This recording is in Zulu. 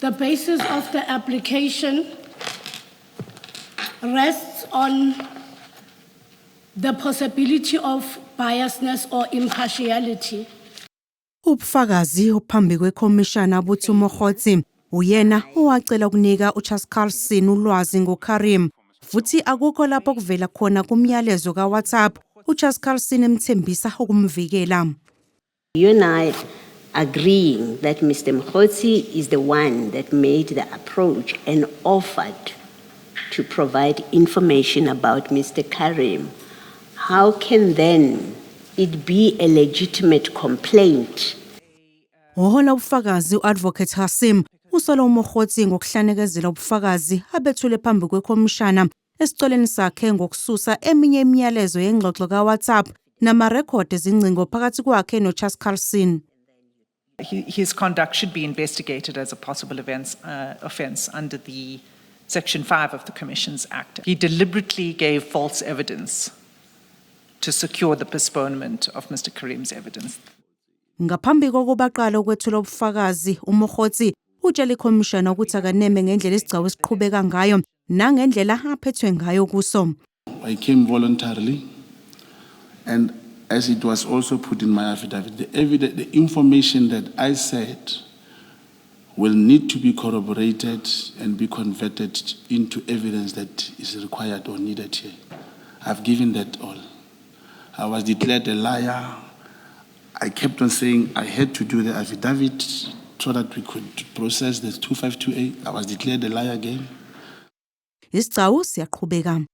The basis of the application rests on the possibility of biasness or impartiality. Ubufakazi ophambi kwekhomishana buthi uMogotsi uyena owacela ukunika uChaskalson ulwazi ngoKarrim futhi akukho lapho kuvela khona kumyalezo kaWhatsApp uChaskalson emthembisa ukumvikela. You and I agreeing that Mr. Mogotsi is the one that made the approach and offered to provide information about Mr. Carrim. How can then it be a legitimate complaint? Ohola ubufakazi uAdvocate Hassim usola uMogotsi ngokuhlanekezela ubufakazi abethule phambi kwekhomishana esicelweni sakhe ngokususa eminye imiyalezo yengxoxo kaWhatsApp namarekhodi ezingcingo phakathi kwakhe noChaskalson. His conduct should be investigated as a possible offence under the Section 5 of the Commissions Act. He deliberately gave false evidence to secure the postponement of Mr. Carrim's evidence. Ngaphambi kokuba aqale ukwethula ubufakazi, uMogotsi utshela ikhomishana ukuthi akaneme ngendlela isigcawu esiqhubeka ngayo nangendlela aphethwe ngayo kuso. I came voluntarily, and as it was also put in my affidavit, the information that I said will need to be corroborated and be converted into evidence that is required or needed here. I've given that all. I was declared a liar. I kept on saying I had to do the affidavit so that we could process the 252A. I was declared a liar again. Isigcawu siyaqhubeka.